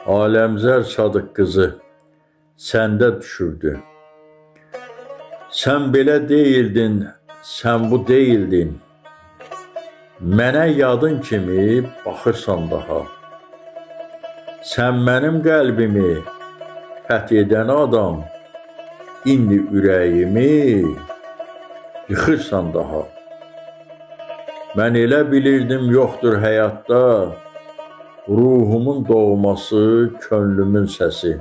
Aləmzər Sadıq qızı səndə düşübdü. Sən belə deyildin, sən bu deyildin. Mənə yadın kimi baxırsan daha. Sən mənim qəlbimi fəth edən adam, indi ürəyimi yıxırsan daha. Mən elə bilirdim yoxdur həyatda ruhumun doğması, könlümün səsi.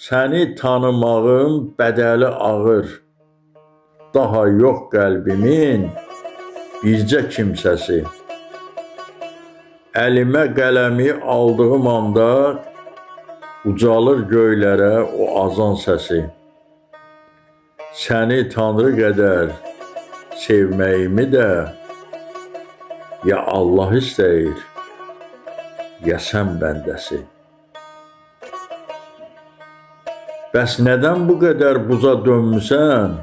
Səni tanımağın bədəli ağır. Daha yox qəlbimin bircə kimsəsi. Əlimə qələmi aldığım anda ucalır göylərə o azan səsi. Səni Tanrı qədər sevməyimi də ya Allah istəyir, ya sən bəndəsi. Bəs nədən bu qədər buza dönmüsən?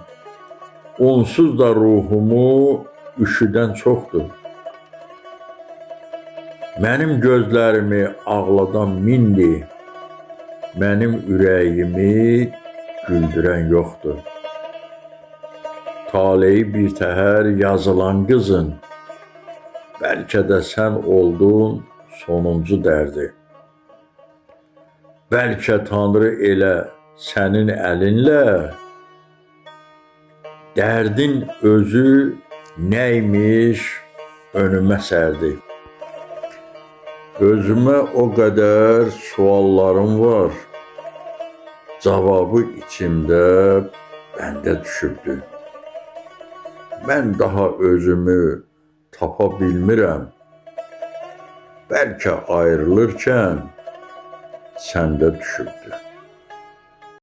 Onsuz da ruhumu üşüdən çoxdur. Mənim gözlərimi ağladan mindi, mənim ürəyimi güldürən yoxdur. Taleyi bir təhər yazılan qızın, bəlkə də sən oldun sonuncu dərdi. Bəlkə Tanrı elə sənin əlinlə dərdin özü nəymiş önümə sərdi. Özümə o qədər suallarım var, cavabı içimdə bəndə düşübdü. Mən daha özümü tapa bilmirəm. Bəlkə ayrılırkən səndə düşübdü.